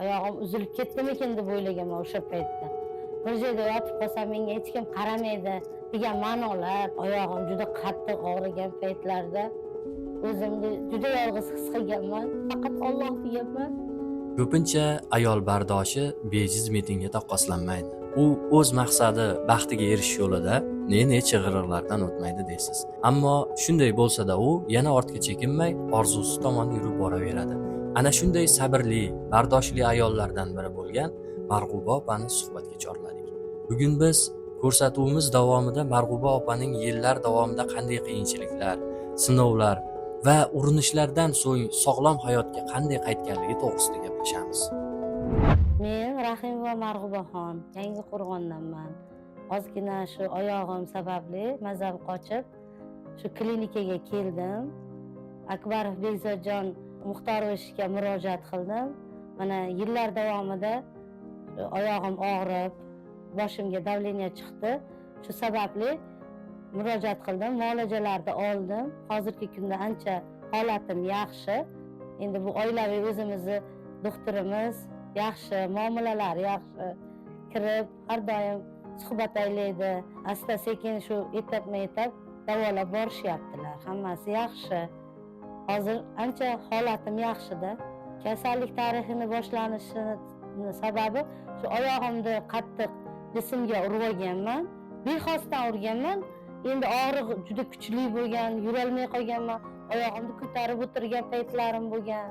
Oyog'im uzilib ketdimikin deb o'ylaganman o'sha paytda. Bir joyda yotib qolsam menga hech kim qaramaydi degan ma'nolar. Oyog'im juda qattiq og'rigan paytlarda o'zimni juda yolg'iz his qilganman. Faqat Alloh deganman. Ko'pincha ayol bardoshi bejiz metinga taqqoslanmaydi. U o'z maqsadi, baxtiga erishish yo'lida ne-ne chig'iriqlardan o'tmaydi deysiz. Ammo shunday bo'lsa-da u yana ortga chekinmay orzusi tomon yurib boraveradi. Ana shunday sabrli, bardoshli ayollardan biri bo'lgan Marg'uba opani suhbatga chorladik. Bugun biz ko'rsatuvimiz davomida Marg'uba opaning yillar davomida qanday qiyinchiliklar, sinovlar va urinishlardan so'ng sog'lom hayotga qanday qaytganligi to'g'risida gaplashamiz. Men Rahimova Marg'ubaxon, Yangi Qo'rg'ondanman. Ozgina shu oyog'im sababli mazam qochib, shu klinikaga keldim. Akbarov Bekzodjon Muxtorovichga murojaat qildim. Mana yillar davomida shu oyog'im og'rib, boshimga давление chiqdi. Shu sababli murojaat qildim, muolajalarni oldim. Hozirgi kunda ancha holatim yaxshi. Endi bu oilaviy o'zimizni doktorimiz yaxshi, muomalalari yaxshi. Kirib har doim suhbat aylaydi. Asta sekin shu etapma-etap davolab borishyaptilar. Hammasi yaxshi. Hozir ancha holatim yaxshida. Kasallik tarixini boshlanishini sababi shu oyog'imni qattiq jismga urib olganman. Bexosdan urganman. Endi og'riq juda kuchli bo'lgan, yurolmay qolganman. Oyog'imni ko'tarib o'tirgan paytlarim bo'lgan.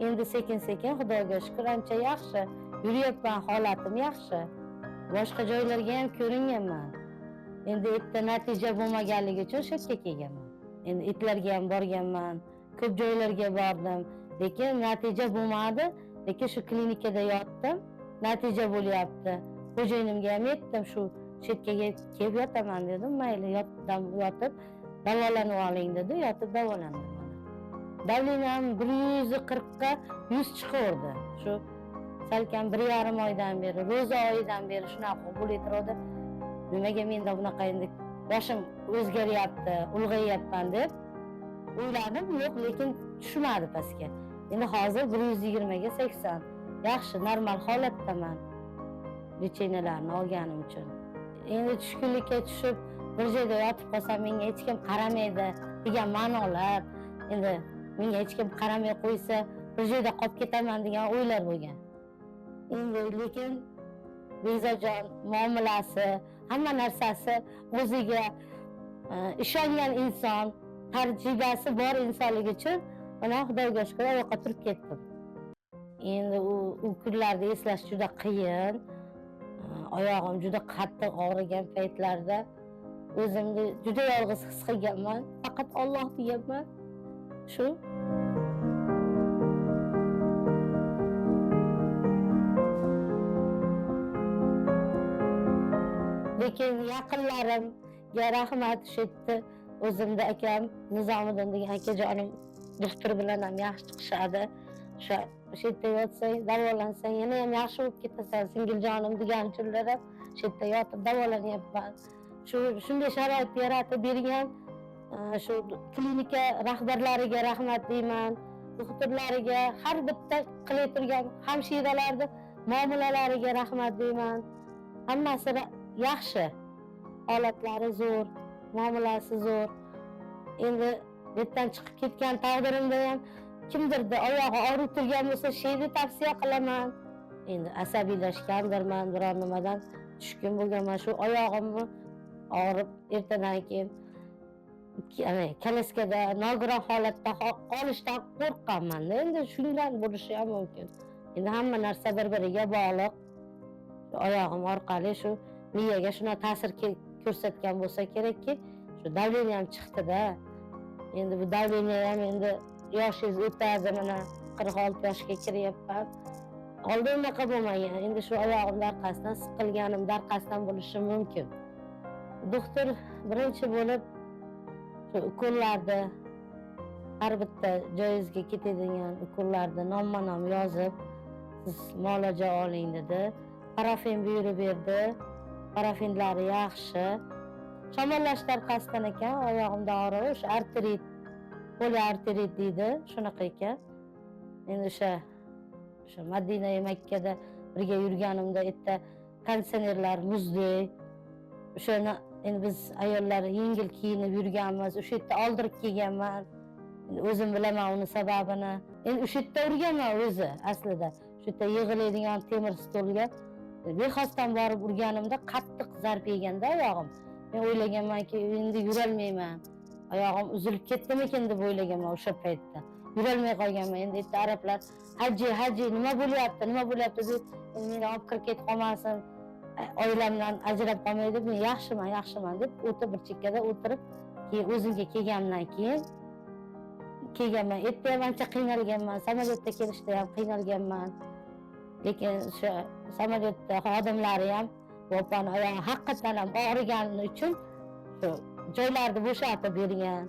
Endi sekin-sekin Xudoga shukr ancha yaxshi. Yuryapman, holatim yaxshi. Boshqa joylarga ham ko'ringanman. Endi erta natija bo'lmaganligi uchun shu yerga kelganman. Endi itlarga ham borganman, ko'p joylarga bordim, lekin natija bo'lmadi. Lekin shu klinikada yotdim, natija bo'lyapti. Xo'jayinimga ham aytdim, shu chetkaga kelib yotaman dedim. Mayli, yotib davolanib oling dedi, yotib davolandim. Давление m 140 ga 100 chiqaverdi. Shu salkam 1,5 oydan beri, ro'za oyidan beri shunaqa bo'lib turadi. Nimaga menda bunaqa endi boshim o'zgaryapti, ulg'ayyapman deb o'yladim, yo'q, lekin tushmadi pastga. Endi hozir 120 ga 80. Yaxshi, normal holatdaman. Лечения larni olganim uchun. Endi tushkunlikka tushib, bir joyda yotib qolsam menga hech kim qaramaydi degan ma'nolar, endi menga hech kim qaramay qo'ysa, bir joyda qolib ketaman degan o'ylar bo'lgan. Endi lekin Bekzodjon muomalasi, hamma narsasi o'ziga ishongan inson, tajribasi bor insonligi uchun mana Xudoga shukr oyoqqa turib ketdim. Endi u kunlarni eslash juda qiyin. Oyog'im juda qattiq og'rigan paytlarda o'zimni juda yolg'iz his qilganman. Faqat Alloh deganman. Shu. Lekin yaqinlarimga rahmat shu yerda o'zimda akam Nizomiddin degan akajonim doktor bilan ham yaxshi chiqishadi. O'sha yerda yotsang, davolansang yana ham yaxshi bo'lib ketasan singiljonim degan uchunlar ham shu yerda yotib davolanyapman. Shu shunday sharoit yaratib bergan shu klinika rahbarlariga rahmat deyman. Doktorlariga, har bitta qilib turgan hamshiralarni muomalalariga rahmat deyman. Hammasi yaxshi. Holatlari zo'r, muomalasi zo'r. Endi bu yerdan chiqib ketgan taqdirimda ham kimdirda oyog'i og'rib turgan bo'lsa, sheyni tavsiya qilaman. Endi asabiylashgandirman, biror nimadan tushkun bo'lganman. Shu oyog'imni og'rib ertadan keyin kalaskada nogiron holatda qolishdan qo'rqqanman-da. Endi shundan bo'lishi ham mumkin. Endi hamma narsa bir-biriga bog'liq. Shu oyog'im orqali shu miyaga shuna ta'sir ko'rsatgan bo'lsa kerakki, shu давление ham chiqdi-da. Endi bu давление ham endi yoshingiz o'tadi, mana 46 yoshga kiryapman. Oldin unaqa bo'lmagan. Endi shu oyog'imni orqasidan siqilganimni orqasidan bo'lishi mumkin. Doktor birinchi bo'lib shu ukollarni har bitta joyingizga ketadigan ukollarni nomma-nom yozib, siz muolaja oling dedi. Parafin buyurib berdi. Parafinlari yaxshi. Shamollashdi orqasidan ekan, oyog'imda og'rig'i o'sha artrit, poliartrit deydi, shunaqa ekan. Endi o'sha O'sha Madina, Makkada birga yurganimda erta konditsionerlar muzdek. O'shani endi biz ayollar yengil kiyinib yurganmiz, o'sha yerda oldirib kelganman. Endi o'zim bilaman uni sababini. Endi o'sha yerda urganman o'zi aslida. O'sha yerda yig'iladigan temir stolga bexosdan borib urganimda qattiq zarb yeganda oyog'im. Men o'ylaganmanki, endi yurolmayman. Oyog'im uzilib ketdimikin deb o'ylaganman o'sha paytda. Yurolmay qolganman. Endi erta arablar haji, haji, nima bo'lyapti, nima bo'lyapti deb, endi meni olib kirib ketib qolmasin, oilamdan ajrab qolmay deb, men yaxshiman, yaxshiman deb o'tib bir chekkada o'tirib, keyin o'zimga kelganimdan keyin kelganman. Erta ham ancha qiynalganman, samolyotda kelishda ham qiynalganman. Lekin o'sha samolyotda xodimlari ham bu opani oyog'i haqiqatdan ham og'rigani uchun shu joylarni bo'shatib bergan.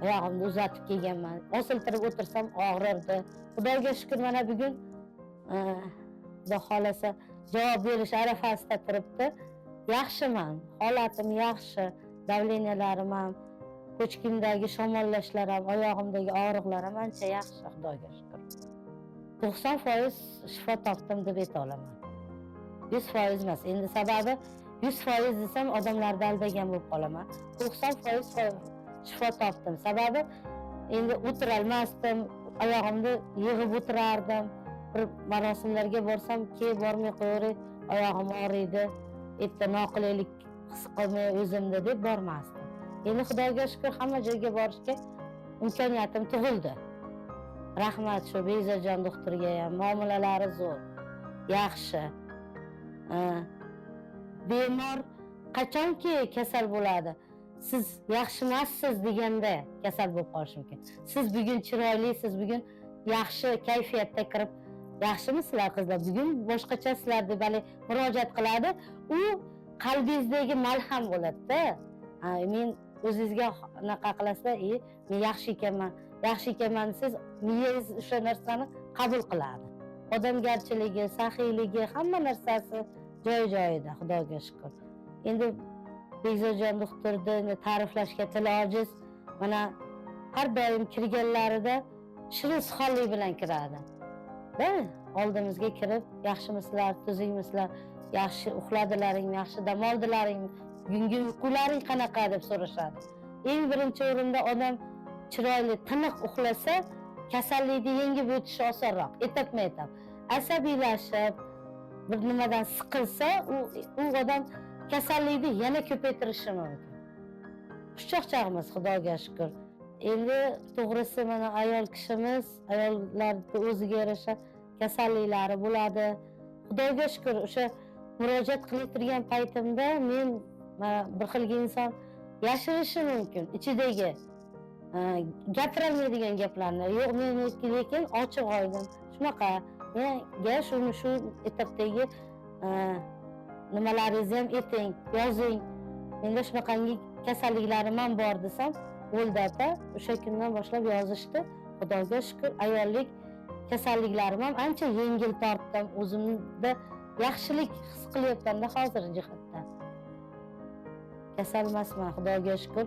Oyog'imni uzatib kelganman. Osiltirib o'tirsam og'rirdi. Xudoga shukur, mana bugun Xudo xohlasa javob berish arafasida turibdi. Yaxshiman, holatim yaxshi, давления larim ham, почка mdagi shamollashlar ham, oyog'imdagi og'riqlar ham ancha yaxshi, Xudoga shukur. 90% shifo topdim deb ayta olaman. 100% emas. Endi sababi 100% desam odamlarni aldagan bo'lib qolaman. 90% shifo topdim. Sababi endi o'tirolmasdim, oyog'imni yig'ib o'tirardim. Bir marosimlarga borsam, keyin bormay qo'yaveray, oyog'im og'riydi, erta noqulaylik his qilmay o'zimda deb bormasdim. Endi Xudoga shukur, hamma joyga borishga imkoniyatim tug'ildi. Rahmat shu Bekzodjon doktorga ham, muomalalari zo'r, yaxshi. Bemor qachonki kasal bo'ladi, siz yaxshi emassiz deganda kasal bo'lib qolishi mumkin. Siz bugun chiroylisiz, bugun yaxshi kayfiyatda kirib, yaxshimisizlar qizlar, bugun boshqachasizlar deb haligi murojaat qiladi. U qalbingizdagi malham bo'ladi-da. Men o'zingizga anaqa qilasizlar, men yaxshi ekanman, yaxshi ekanman desangiz, miyangiz o'sha narsani qabul qiladi. Odamgarchiligi, saxiyligi, hamma narsasi joy-joyida, Xudoga shukur. Endi Bekzodjon doktorni endi ta'riflashga til ojiz. Mana har doim kirganlarida shirin suxanlik bilan kiradi. Da, oldimizga kirib, yaxshimisizlar, tuzukmisizlar, yaxshi uxladilaringmi, yaxshi dam oldilaringmi, bugungi uyqularing qanaqa deb so'rashadi. Eng birinchi o'rinda odam chiroyli, tiniq uxlasa, kasallikni yengib o'tishi osonroq, etapma-etap. Asabiylashib, bir nimadan siqilsa, u odam kasallikni yana ko'paytirishi mumkin. Xushchaqchaqmiz, Xudoga shukur. Endi to'g'risi mana ayol kishimiz, ayollarni o'ziga yarasha kasalliklari bo'ladi. Xudoga shukur, o'sha murojaat qilib turgan paytimda men bir xilgi inson yashirishi mumkin ichidagi gapirolmaydigan gaplarni. Yo'q, men lekin ochiq oydin. Shunaqa menga shuni shu etapdagi nimalaringizni ham ayting, yozing. Menda shunaqangi kasalliklarim ham bor desam, bo'ldi opa, o'sha kundan boshlab yozishdi. Xudoga shukur, ayollik kasalliklarim ham ancha yengil tortdim. O'zimda yaxshilik his qilyapman-da hozir jihatdan. Kasal emasman, Xudoga shukur.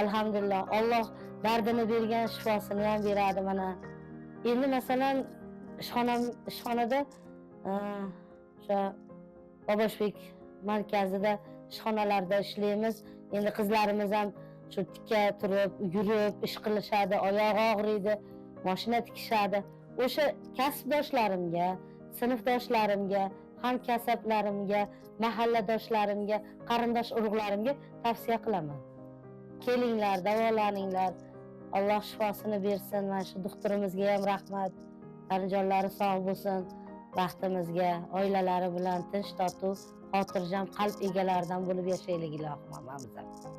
Alhamdulillah, Alloh dardini bergan, shifosini ham beradi mana. Endi masalan, ishxonada o'sha Boboshbek markazida ishxonalarda ishlaymiz. Endi qizlarimiz ham shu tikka turib, yurib ish qilishadi, oyog'i og'riydi, mashina tikishadi. O'sha kasbdoshlarimga, sinfdoshlarimga, hamkasblarimga, mahalladoshlarimga, qarindosh urug'larimga tavsiya qilaman. Kelinglar, davolaninglar. Alloh shifosini bersin. Mana shu doktorimizga ham rahmat. Tanijonlari sog' bo'lsin. Baxtimizga, oilalari bilan tinch totuv, xotirjam qalb egalaridan bo'lib yashaylik ilohim hammamiz.